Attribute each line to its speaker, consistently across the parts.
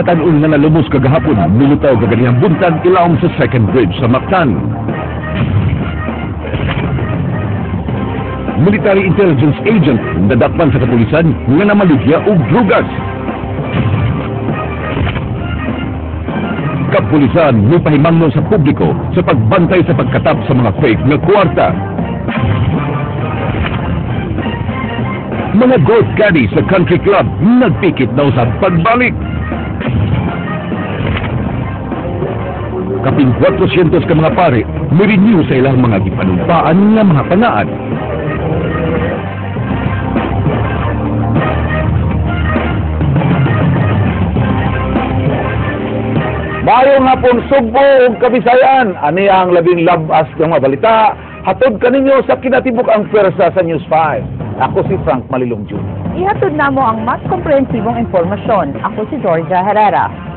Speaker 1: Batan-on nga nalumos kagahapon, milutaw kaganihang buntag ilawom sa second bridge sa Mactan. Military intelligence agent nadakpan sa kapulisan nga namaligya og drugas. Kapulisan mipahimangno sa publiko sa pagbantay sa pagkatap sa mga fake nga kwarta. Mga golf caddy sa country club nagpikit daw sa pagbalik. Kapin 400 ka mga pare mirenew sa ilang mga gipanumpaan nga mga pangaan.
Speaker 2: Maayong hapon Sugbo ug Kabisayan, ani ang labing labas nga mga balita hatod kaninyo sa kinatibuk-ang pwersa sa News 5. Ako si Frank Malilong Jr.
Speaker 3: Ihatod namo ang mas komprehensibong impormasyon. Ako si Georgia Herrera.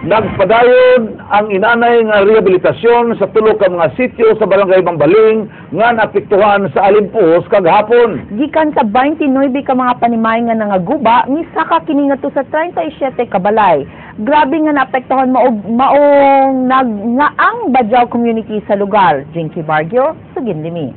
Speaker 2: Nagpadayon ang inanay nga rehabilitasyon sa tulo ka mga sityo sa Barangay Mambaling nga naapektuhan sa alimpos kagahapon.
Speaker 3: Gikan sa 29 ka mga panimay nga nangaguba, misaka kini ngadto sa 37 ka balay. Grabe nga naapektuhan maong nag nga ang Badjao community sa lugar. Jinky Bargio, Suginlimi.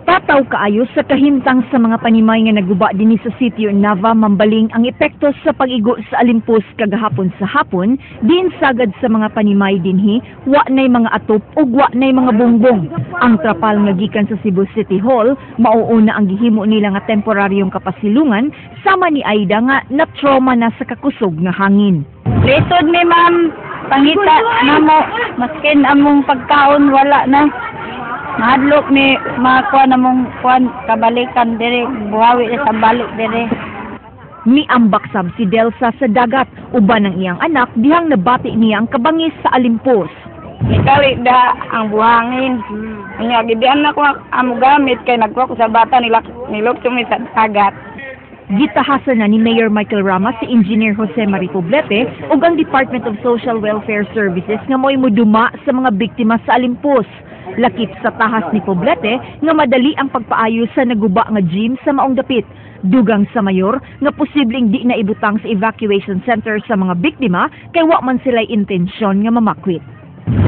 Speaker 4: Tataw kaayo sa kahimtang sa mga panimay nga naguba dinhi sa sitio Nava, Mambaling ang epekto sa pag-igo sa alimpos kagahapon sa hapon, diin sagad sa mga panimay dinhi, wa nay mga atop ug wa nay mga bongbong. Ang trapal nga gikan sa Cebu City Hall, mauuna ang gihimo nila nga temporaryong kapasilungan sama ni Aida nga na-trauma na sa kakusog nga hangin.
Speaker 5: Lisod ni ma'am, pangita namo, maskin among pagkaon wala na. Mahadlok ni makuha na mong kuan kabalikan dire, buhawi na sa balik dire.
Speaker 4: Miambak sab si Delsa sa dagat, uban ang iyang anak dihang nabati niya ang kabangis sa alimpos.
Speaker 5: Nikali da ang buhangin. Unya gidian na ko amo gamit kay nagkuha ko sa bata nilak nilok sumi sa dagat.
Speaker 4: Gitahasan na ni Mayor Michael Rama si Engineer Jose Marie Poblete ug ang Department of Social Welfare Services nga mo'y moduma sa mga biktima sa alimpos. Lakip sa tahas ni Poblete nga madali ang pagpaayo sa naguba nga gym sa maong dapit. Dugang sa mayor nga posibleng di na ibutang sa evacuation center sa mga biktima kay wa man sila'y intensyon nga mamakwit.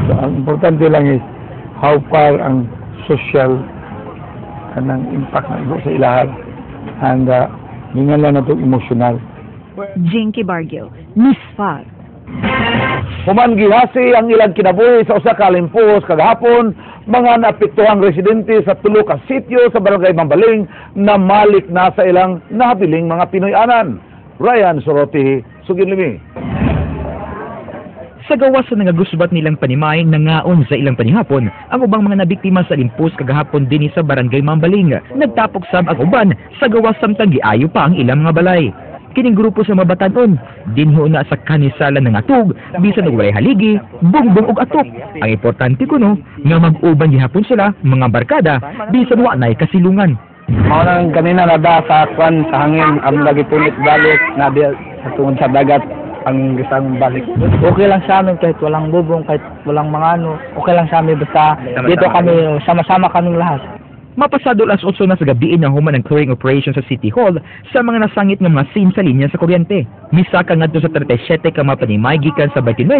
Speaker 6: So, ang importante lang is how far ang social kanang impact na igo sa ilahan and mingan lang na itong emotional.
Speaker 4: Jinky Bargio, News 5.
Speaker 2: Human gihasi ang ilang kinabuhi sa usa ka alimpos kagahapon, mga naapektuhang residente sa tulo ka sitio sa Barangay Mambaling na malik na sa ilang nahabiling mga Pinoy-anan. Ryan Soroti, Suginlimi.
Speaker 7: Sa gawas sa nangagusbat nilang panimay nangaon sa ilang panihapon, ang ubang mga nabiktima sa limpos kagahapon dinhi sa Barangay Mambaling. Nagtapok sab ang uban sa gawas samtang giayo pa ang ilang mga balay. Kining grupo sa mabatanon, dinho na sa kanisala ng atug, bisan og walay haligi, bungbong og atop. Ang importante kuno nga mag-uban gihapon sila mga barkada bisan wa nay kasilungan.
Speaker 8: Mao nang kanina nada sa kwan sa hangin ang lagi punit balik na sa tungod sa dagat ang gisang balik.
Speaker 9: Okay lang sa amin kahit walang bubong, kahit walang mga ano, okay lang sa amin basta dito kami sama-sama kaming lahat.
Speaker 7: Mapasado alas 8 na sa gabi na human ang clearing operation sa City Hall sa mga nasangit nga mga scene sa linya sa kuryente. Misaka ngadto sa 37 ka mga panimay gikan sa 29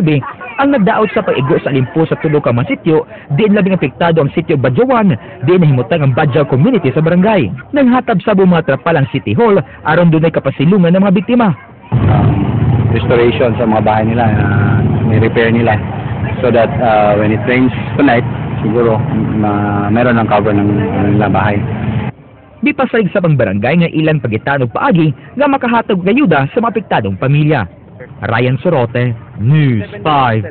Speaker 7: ang nagdaot sa pag-igo sa alimpo sa tulo ka mga sityo, diin labing apektado ang sityo Badjawan, diin nahimutang ang Badjaw community sa barangay. Nanghatab sa mga trapal ang City Hall aron dunay kapasilungan ng mga biktima.
Speaker 8: Restoration sa mga bahay nila, ni-repair nila so that when it rains tonight, siguro meron ng cover ng nila bahay.
Speaker 7: Bipasalig sa pang barangay nga ilang pagitan og paagi nga makahatag og ayuda sa mga apektadong pamilya. Ryan Sorote, News 5.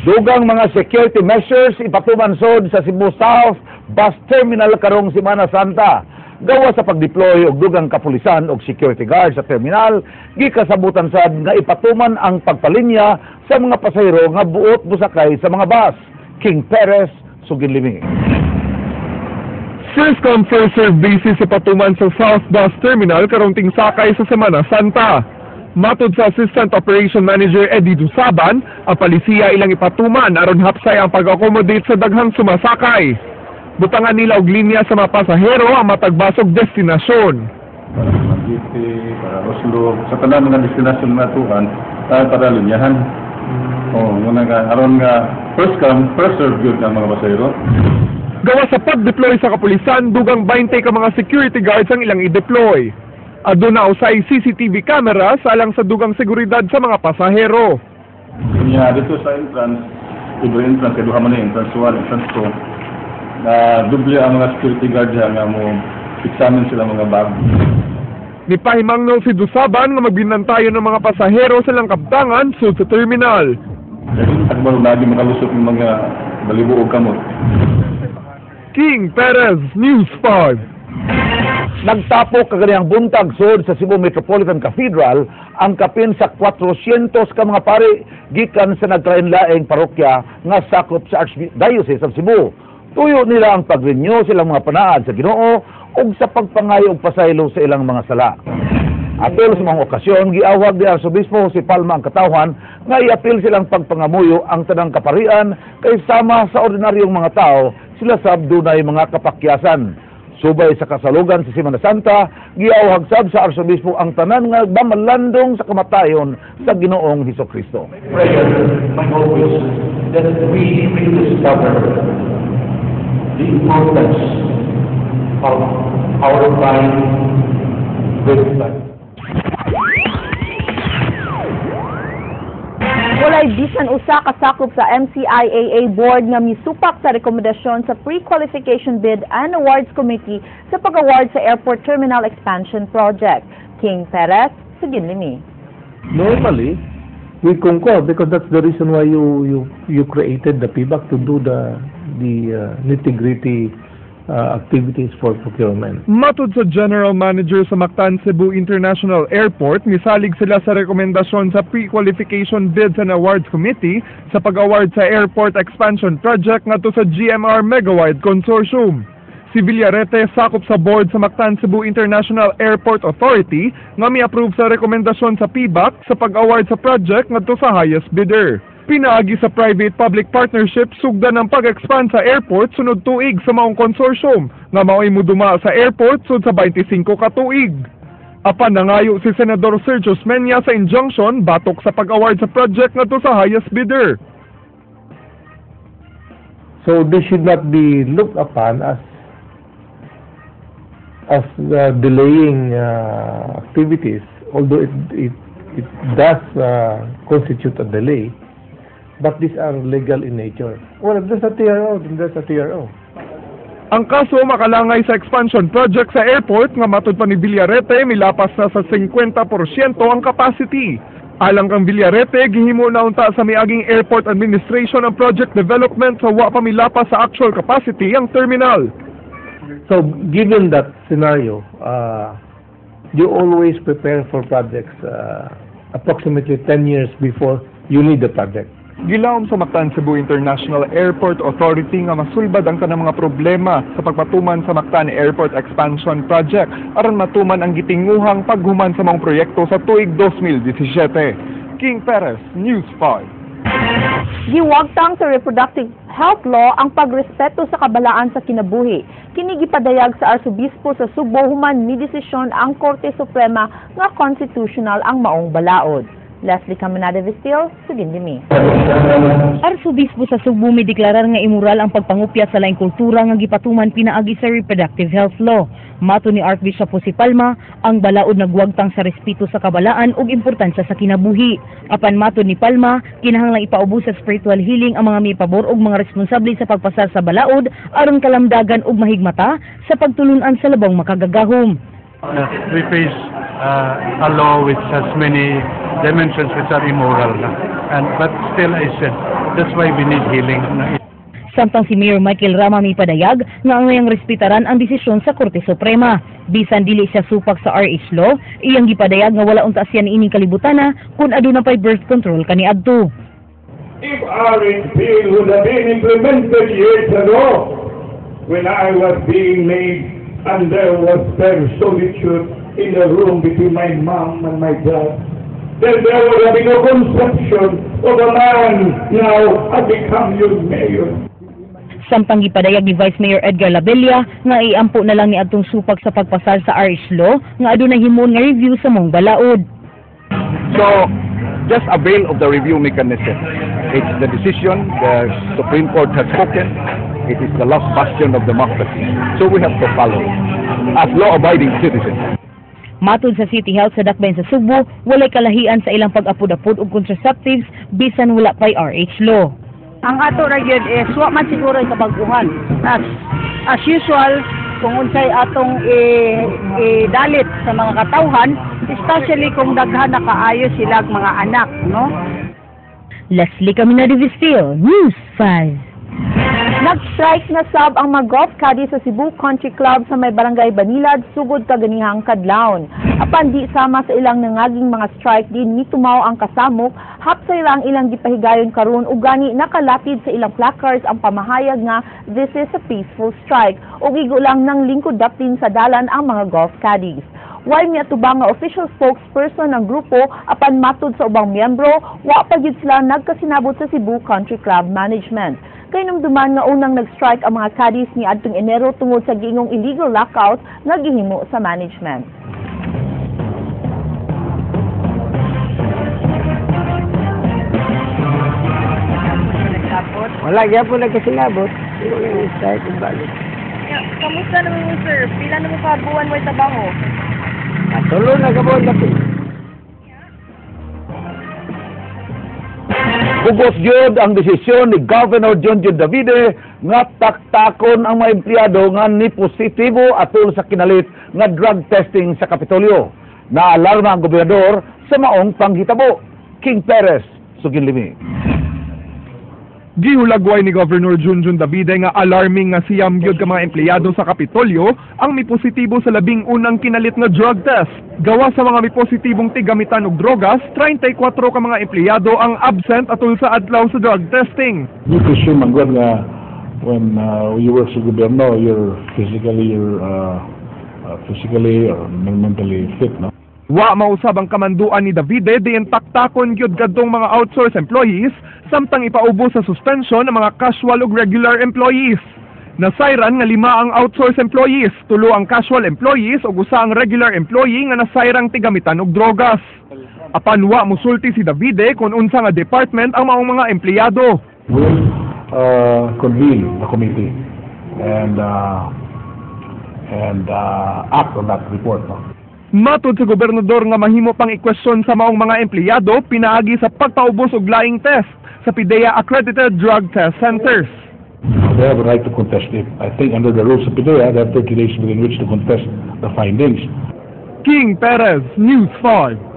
Speaker 2: Dugang mga security measures ipatuman sod sa Cebu South Bus Terminal karong Semana Santa. Gawa sa pagdeploy og dugang kapulisan og security guard sa terminal, gikasabutan sad nga ipatuman ang pagpalinya sa mga pasahero nga buot busakay sa mga bus. King Perez, Suginlimi.
Speaker 10: First come first serve basis ipatuman sa South Bus Terminal karong tingsakay sa Semana Santa. Matod sa Assistant Operation Manager Eddie Dusaban, ang palisiya ilang ipatuman aron hapsay ang pag-accommodate sa daghang sumasakay. Butangan nila og linya sa mga pasahero ang matag bus og destinasyon.
Speaker 11: Para sa Dumaguete, para Oslob, sa tanan mga destinasyon na tuhan, para linyahan. Oh, muna nga aron nga first come, first serve gyud ang mga pasahero.
Speaker 10: Gawa sa pag-deploy sa kapulisan, dugang 20 ka mga security guards ang ilang i-deploy. Aduna usay CCTV camera alang sa dugang seguridad sa mga pasahero.
Speaker 11: Kanya dito sa entrance, every entrance, kay duha man ni entrance 1, entrance 2, na doble ang mga security guard diha nga mo examine sila mga bag.
Speaker 10: Nipahimangno si Dusaban nga magbinantayon ng mga pasahero sa ilang kabtangan sud sa terminal.
Speaker 11: Kaya takbaro lagi makalusot ng mga balibo og kamot.
Speaker 10: King Perez, News 5.
Speaker 2: Nagtapok kaganihang buntag sud sa Cebu Metropolitan Cathedral ang kapin sa 400 ka mga pari gikan sa nagkalain-laing parokya nga sakop sa Archdiocese of Cebu. Tuyo nila ang pag-renew silang mga panaad sa Ginoo ug sa pagpangayo og pasaylo sa ilang mga sala. Atol sa mga okasyon, giawhag ni Arsobispo Jose Palma ang katawhan nga iapil silang pagpangamuyo ang tanang kaparian kay sama sa ordinaryong mga tao, sila sab dunay mga kapakyasan. Subay sa kasalugan sa Semana Santa, giawhag sab sa Arsobispo ang tanan nga nagmamalandong sa kamatayon sa Ginoong Hesukristo.
Speaker 12: Prayer, my hope is that we rediscover the importance of our time with God.
Speaker 3: Walay bisan usa ka sakop sa MCIAA board nga misupak sa rekomendasyon sa Pre-Qualification Bid and Awards Committee sa pag-award sa Airport Terminal Expansion Project. King Perez, Suginlimi.
Speaker 6: Normally, we concur because that's the reason why you created the PBAC to do the nitty-gritty activities for procurement.
Speaker 10: Matod sa General Manager sa Mactan Cebu International Airport, misalig sila sa rekomendasyon sa Pre-Qualification Bids and Awards Committee sa pag-award sa Airport Expansion Project ngadto sa GMR Megawide Consortium. Si Villarete, sakop sa board sa Mactan Cebu International Airport Authority nga mi-approve sa rekomendasyon sa PBAC sa pag-award sa project ngadto sa highest bidder. Pinaagi sa private-public partnership, sugdan ang pag-expand sa airport sunod tuig sa maong consortium nga mao'y muduma sa airport sud sa 25 ka tuig. Apan nangayo si Senador Sergio Osmeña sa injunction batok sa pag-award sa project ngadto sa highest bidder.
Speaker 6: So this should not be looked upon as delaying activities, although it does constitute a delay, but these are legal in nature. Well, if there's a TRO, then there's a TRO.
Speaker 10: Ang kaso makalangay sa expansion project sa airport nga matud pa ni Villarete milapas na sa 50% ang capacity. Alang kang Villarete, gihimo na unta sa miaging airport administration ang project development sa wa pa milapas sa actual capacity ang terminal.
Speaker 6: So, given that scenario, you always prepare for projects approximately 10 years before you need the project.
Speaker 10: Gilawom sa Mactan Cebu International Airport Authority nga masulbad ang tanang mga problema sa pagpatuman sa Mactan Airport Expansion Project aron matuman ang gitinguhang paghuman sa mga proyekto sa tuig 2017. King Perez, News 5.
Speaker 3: Giwagtang sa reproductive health law ang pagrespeto sa kabalaan sa kinabuhi. Kini gipadayag sa Arsobispo sa Sugbo human ni desisyon ang Korte Suprema nga constitutional ang maong balaod. Leslie Caminada Vestil, Sugindimi.
Speaker 4: Arsobispo sa Sugbo mideklarar nga immoral ang pagpangupya sa laing kultura nga gipatuman pinaagi sa reproductive health law. Mato ni Archbishop Jose Palma, ang balaod nagwagtang sa respeto sa kabalaan ug importansya sa kinabuhi. Apan mato ni Palma, kinahanglang ipaubos sa spiritual healing ang mga mipabor ug mga responsable sa pagpasar sa balaod aron kalamdagan ug mahigmata sa pagtulunan sa labong makagagahom.
Speaker 13: We face a law which has many dimensions which are immoral. Na? And but still, I said that's why we need healing. Na?
Speaker 4: Samtang si Mayor Michael Rama mipadayag nga angayang respetaran ang desisyon sa Korte Suprema. Bisan dili siya supak sa RH law, iyang gipadayag nga wala unta siya niining kalibutana kung aduna pay birth control kaniadto.
Speaker 14: If RH bill would have been implemented years ago, when I was being made and there was bare solitude in the room between my mom and my dad, then there would have been no conception of a man. Now I become your mayor.
Speaker 4: Samtang gipadayag ni Vice Mayor Edgar Labella nga iampo na lang ni adtong supak sa pagpasar sa RH law nga adunay himuon nga review sa maong balaod.
Speaker 1: So, just avail of the review mechanism. It's the decision, the Supreme Court has spoken. It is the last bastion of democracy. So we have to follow as law-abiding citizens.
Speaker 4: Matod sa City Health sa Dakbayan sa Sugbo, walay kalahian sa ilang pag-apod-apod og contraceptives bisan wala pay RH law.
Speaker 5: Ang ato ra gyud is wa man siguro kabag-uhan. As usual, kung unsay atong idalit sa mga katawhan, especially kung daghan na kaayo sila mga anak, no?
Speaker 4: Leslie Camina de Vistil, News 5.
Speaker 3: Nag-strike na sab ang mga golf caddy sa Cebu Country Club sa may barangay Banilad sugod kaganihang kadlawon. Apan di sama sa ilang nangaging mga strike din mitumaw ang kasamok, hapsay ra ang ilang gipahigayon karon ug gani nakalatid sa ilang placards ang pamahayag nga "This is a peaceful strike" ug igo lang nang lingkod daptin sa dalan ang mga golf caddies. Way miatubang nga official spokesperson ng grupo, apan matud sa ubang miyembro, wa pa gyud sila nagkasinabot sa Cebu Country Club Management. Kahinumduman nga unang nag-strike ang mga caddies ni adtong Enero tungod sa giingong illegal lockout nga gihimo sa management.
Speaker 9: Wala gyapon nagkasinabot. Wala yung strike ug balik.
Speaker 3: Kamusta naman mo, sir? Pila na mo ka buwan way trabaho?
Speaker 9: Tulo na ka buwan dapit.
Speaker 2: Bugos gyud ang desisyon ni Governor Junjun Davide nga taktakon ang mga empleyado nga ni positibo atol sa kinalit nga drug testing sa Kapitolyo. Naalarma ang gobernador sa maong panghitabo. King Perez, Suginlimi.
Speaker 10: Gihulagway ni Governor Junjun Davide nga alarming nga siyam gyud ka mga empleyado sa Kapitolyo ang mipositibo sa 11 kinalit nga drug test. Gawa sa mga mipositibong tigamitan og drogas, 34 ka mga empleyado ang absent atol sa adlaw sa drug testing.
Speaker 11: You presume man gud nga when you work sa gobyerno, you're physically or mentally fit, no?
Speaker 10: Wa mausab ang kamanduan ni Davide diin taktakon gyud kadtong mga outsource employees samtang ipaubos sa suspension ang mga casual ug regular employees. Nasayran nga 5 ang outsource employees, 3 ang casual employees ug 1 ang regular employee nga nasayrang tigamitan og drogas. Apan wa musulti si Davide kung unsa nga department ang maong mga empleyado.
Speaker 11: We'll convene the committee and act on that report, no?
Speaker 10: Matod sa gobernador nga mahimo pang ikwestiyon sa maong mga empleyado pinaagi sa pagpaubos og laing test sa PDEA accredited drug test centers.
Speaker 11: They have a right to contest it. I think under the rules of PDEA, they have 30 days within which to contest the findings.
Speaker 10: King Perez, News 5.